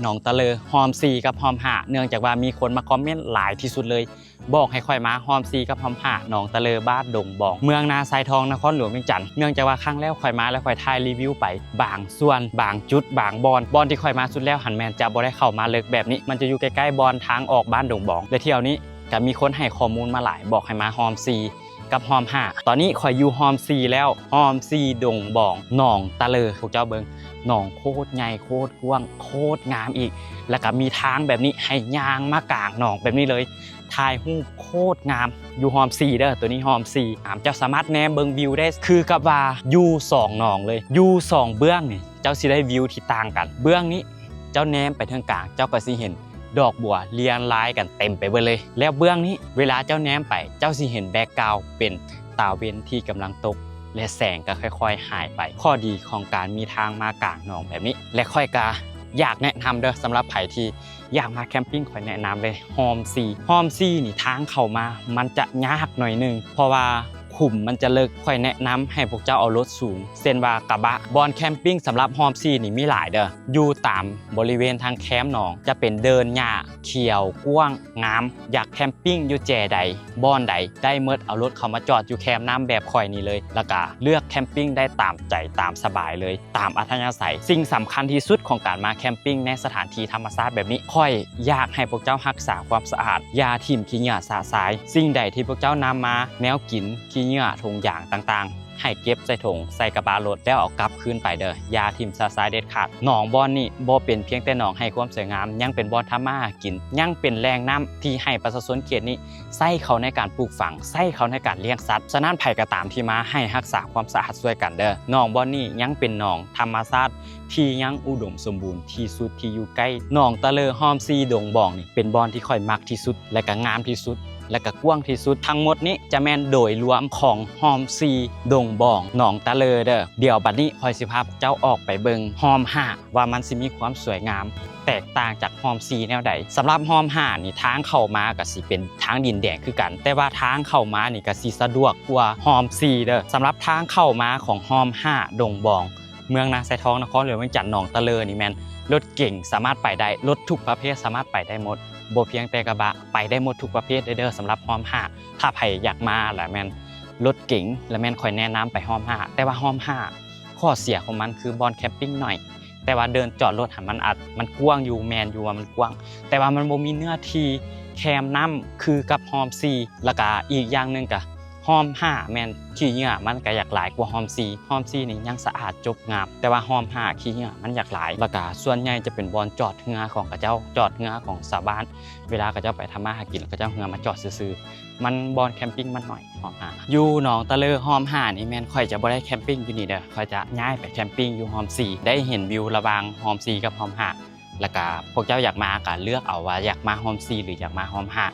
ໜອງຕະເລີ ຮ່ອມສີ່ກັບຮ່ອມຫ້າ ເນື່ອງຈາກວ່າມີຄົນມາຄອມເມັນຫຼາຍທີ່ສຸດເລີຍ ບອກໃຫ້ຂ້ອຍມາຮ່ອມສີ່ກັບຮ່ອມຫ້າ ໜອງຕະເລີ ບ້ານດົງບອງ ເມືອງນາຊາຍທອງ ນະຄອນຫຼວງວຽງຈັນ. ເນື່ອງຈາກວ່າຄັ້ງແລ້ວຂ້ອຍມາແລ້ວ ຂ້ອຍຖ່າຍຣີວິວໄປບາງສ່ວນ ບາງຈຸດ ບາງບ່ອນ. ບ່ອນທີ່ຂ້ອຍມາສຸດແລ້ວຫັ້ນແມ່ນຈະບໍ່ໄດ້ເຂົ້າມາເລິກແບບນີ້ ມັນຈະຢູ່ໃກ້ໆບ່ອນທາງອອກບ້ານດົງບອງ ແລະ ທ່ຽວນີ້ກະມີຄົນໃຫ້ຂໍ້ມູນມາຫຼາຍ ບອກໃຫ້ມາຮ່ອມສີ່ ກັບຮ່ອມຫ້າ. ຕອນນີ້ຂ້ອຍຢູ່ຮ່ອມສີ່ແລ້ວ ຮ່ອມສີ່ດົງບອງ ໜອງຕະເລີ. ພວກເຈົ້າເບິ່ງ ໜອງໂຄດໃຫຍ່ ໂຄດກວ້າງ ໂຄດງາມອີກ ແລ້ວກະມີທາງແບບນີ້ໃຫ້ຍ່າງມາກາງໜອງແບບນີ້ເລີຍ ຖ່າຍຮູບໂຄດງາມ. ຢູ່ຮ່ອມສີ່ເດີ ໂຕນີ້ຮ່ອມສີ່ ອາ ເຈົ້າສາມາດແນມເບິ່ງວິວໄດ້ ຄືກັບວ່າຢູ່ສອງໜອງເລີຍ ຢູ່ສອງເບື້ອງນີ້ ເຈົ້າຊິໄດ້ວິວທີ່ຕ່າງກັນ. ເບື້ອງນີ້ ເຈົ້າແນມໄປເທິງກາງ ເຈົ້າກໍຊິເຫັນດອກບົວລຽງລາຍກັນເຕັມໄປເບິດເລີຍ ແລ້ວເບື້ອງນີ້ ເວລາເຈົ້າແນມໄປ ເຈົ້າຊິເຫັນແບັກກຣາວເປັນຕາເວັນທີ່ກຳລັງຕົກ ແລະ ແສງກໍຄ່ອຍໆຫາຍໄປ. ຂໍ້ດີຂອງການມີທາງມາກາງໜອງແບບນີ້ ແລະ ຂ້ອຍກໍຢາກແນະນຳເດີ ສຳລັບໃຜທີ່ຢາກມາແຄມປິງ ຂ້ອຍແນະນຳເລີຍ ຮ່ອມສີ່. ຮ່ອມສີ່ນີ້ ທາງເຂົ້າມາມັນຈະຍາກໜ້ອຍໜຶ່ງ ເພາະວ່າຂຸມມັນຈະເລິກ. ຂ້ອຍແນະນຳໃຫ້ພວກເຈົ້າເອົາລົດສູງ ເຊັ່ນວ່າກະບະ. ບ່ອນແຄມປິງສຳລັບຮ່ອມສີ່ນີ້ມີຫຼາຍເດີ ຢູ່ຕາມບໍລິເວນທາງແຄມໜອງ ຈະເປັນເດີ່ນຫຍ້າຂຽວກວ້າງງາມ. ຢາກແຄມປິງຢູ່ແຈໃດ ບ່ອນໃດ ໄດ້ໝົດ ເອົາລົດເຂົ້າມາຈອດຢູ່ແຄມນ້ຳແບບຂ້ອຍນີ້ເລີຍ ແລ້ວກະເລືອກແຄມປິງໄດ້ຕາມໃຈ ຕາມສະບາຍເລີຍ ຕາມອັດທະຍາໄສ. ສິ່ງສຳຄັນທີ່ສຸດຂອງການມາແຄມປິງໃນສະຖານທີ່ທຳມະຊາດແບບນີ້ ຂ້ອຍຢາກໃຫ້ພວກເຈົ້າຮັກສາຄວາມສະອາດ ຢ່າຖິ້ມຂີ້ເຫຍື້ອຊະຊາຍ. ສິ່ງໃດທີ່ພວກເຈົ້ານຳມາ ແນວກິນ ຂີ້ເຫຍື້ອ ຖົງຢາງຕ່າງໆ ໃຫ້ເກັບໃສ່ຖົງ ໃສ່ກະບະລົດ ແລ້ວເອົາກັບຄືນໄປເດີ ຢ່າຖິ້ມຊະຊາຍເດັດຂາດ. ໜອງບ່ອນນີ້ບໍ່ເປັນພຽງແຕ່ໜອງໃຫ້ຄວາມສວຍງາມ ຍັງເປັນບ່ອນທຳມາຫາກິນ ຍັງເປັນແຫຼ່ງນ້ຳທີ່ໃຫ້ປະຊາຊົນເຂດນີ້ໃຊ້ເຂົ້າໃນການປູກຝັງ ໃຊ້ເຂົ້າໃນການລ້ຽງສັດ. ສະນັ້ນໃຜກໍຕາມທີ່ມາ ໃຫ້ຮັກສາຄວາມສະອາດຊ່ວຍກັນເດີ. ໜອງບ່ອນນີ້ຍັງເປັນໜອງທຳມະຊາດທີ່ຍັງອຸດົມສົມບູນທີ່ສຸດທີ່ຢູ່ໃກ້ໜອງຕະເລີ. ຮ່ອມສີ່ດົງບອງນີ້ເປັນບ່ອນທີ່ຂ້ອຍມັກທີ່ສຸດ ແລະກະງາມທີ່ສຸດ ແລະກະກວ້າງທີ່ສຸດ. ທັງໝົດນີ້ຈະແມ່ນໂດຍລວມຂອງຮ່ອມສີ່ດົງບອງ ໜອງຕະເລີເດີ. ດຽວບັດນີ້ຂ້ອຍຊິພາພວກເຈົ້າອອກໄປເບິ່ງຮ່ອມຫ້າ ວ່າມັນຊິມີຄວາມສວຍງາມແຕກຕ່າງຈາກຮ່ອມສີ່ແນວໃດ. ສຳລັບຮ່ອມຫ້ານີ້ ທາງເຂົ້າມາກະຊິເປັນທາງດິນແດງຄືກັນ ແຕ່ວ່າທາງເຂົ້າມານີ້ກະຊິສະດວກກວ່າຮ່ອມສີ່ເດີ. ສຳລັບທາງເຂົ້າມາຂອງຮ່ອມຫ້າດົງບອງ ເມືອງນາຊາຍທອງ ນະຄອນຫຼວງວຽງຈັນ ໜອງຕະເລີນີ້ແມ່ນລົດເກັງສາມາດໄປໄດ້ ລົດທຸກປະເພດສາມາດໄປໄດ້ໝົດ ບໍ່ພຽງແຕ່ກະບະ ໄປໄດ້ໝົດທຸກປະເພດເດີ. ສຳລັບຮ່ອມຫ້າ ຖ້າໃຜຢາກມາລະແມ່ນລົດເກັງ ລະແມ່ນຂ້ອຍແນະນຳໄປຮ່ອມຫ້າ. ແຕ່ວ່າຮ່ອມຫ້າ ຂໍ້ເສຍຂອງມັນຄືບ່ອນແຄມປິງໜ້ອຍ ແຕ່ວ່າເດີ່ນຈອດລົດຫັ້ນມັນອາດ ມັນກວ້າງຢູ່ ແມ່ນຢູ່ວ່າມັນກວ້າງ ແຕ່ວ່າມັນບໍ່ມີເນື້ອທີ່ແຄມນ້ຳຄືກັບຮ່ອມສີ່. ລະກະອີກຢ່າງໜຶ່ງກະ ຮ່ອມຫ້າແມ່ນຂີ້ເຫຍື້ອມັນກະຢາກຫຼາຍກວ່າຮ່ອມສີ່. ຮ່ອມສີ່ນີ້ຍັງສະອາດຈົບງາມ ແຕ່ວ່າຮ່ອມຫ້າຂີ້ເຫຍື້ອມັນຢາກຫຼາຍ ລະກະສ່ວນໃຫຍ່ຈະເປັນບ່ອນຈອດເຮືອຂອງເຂົາເຈົ້າ ຈອດເຮືອຂອງຊາວບ້ານ ເວລາເຂົາເຈົ້າໄປທຳມາຫາກິນ ເຂົາເຈົ້າເຮືອມາຈອດຊື່ໆ. ມັນບ່ອນແຄມປິງມັນໜ້ອຍ ຮ່ອມຫ້າ. ຢູ່ໜອງຕະເລີ ຮ່ອມຫ້ານີ້ແມ່ນຂ້ອຍຈະບໍ່ໄດ້ແຄມປິງຢູ່ນີ້ເດີ ຂ້ອຍຈະຍ້າຍໄປແຄມປິງຢູ່ຮ່ອມສີ່. ໄດ້ເຫັນວິວລະຫວ່າງຮ່ອມສີ່ກັບຮ່ອມຫ້າ ລະກະພວກເຈົ້າຢາກມາກະເລືອກເອົາວ່າຢາກມາຮ່ອມສີ່ ຫຼື ຢາກມາຮ່ອມຫ້າ.